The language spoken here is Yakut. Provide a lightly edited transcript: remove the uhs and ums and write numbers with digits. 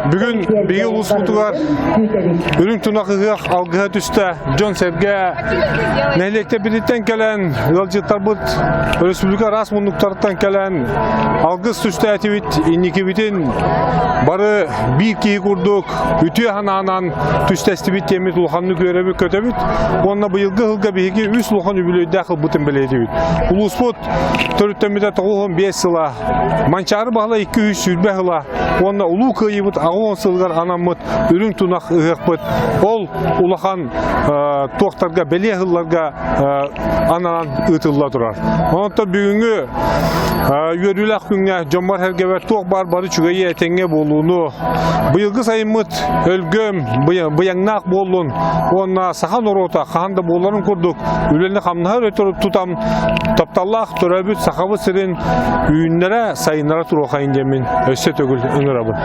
Бүгүн биһиги улууспутугар үрүҥ тунах ыһыах алгыһа түстэ. Дьон-сэргэ нэһилиэктэрбититтэн кэлэн, ыалдьыттарбыт республика араас муннуктарыттан кэлэн алгыс түстээтибит, инникибитин бары биир киһи курдук үтүө санаанан түстэстибит диэммит улаханнык үөрэбит көтөбүт. Уонна быйылгы сылга биһиги үс улахан үбүлүөйдээх ылбытын бэлиэтибит. Улууспут төрүттэммитэ 95 сыла, Манчаары Баһылай 220 сыла уонна Улуу Кыайыыбыт 80 сылыгар анаммыт Үрүҥ Тунах ыһыахпыт ол улахан туохтарга, бэлиэ сылларга ананан ыытылла турар. Онтон бүгүҥҥү үөрүүлээх күҥҥэ дьоммор-сэргэбэр туох баар бары үчүгэйи этэҥҥэ буолууну, быйылгы сайыммыт өлгөм, быйаҥнаах буоллун уонна саха норуота хаһан да буоларын курдук үлэни-хамнаһы өрө тутан тапталлаах төрөөбүт Сахабыт сирин үүннэрэ, сайыннара туруохайын диэммин өссө төгүл ыҥырабын.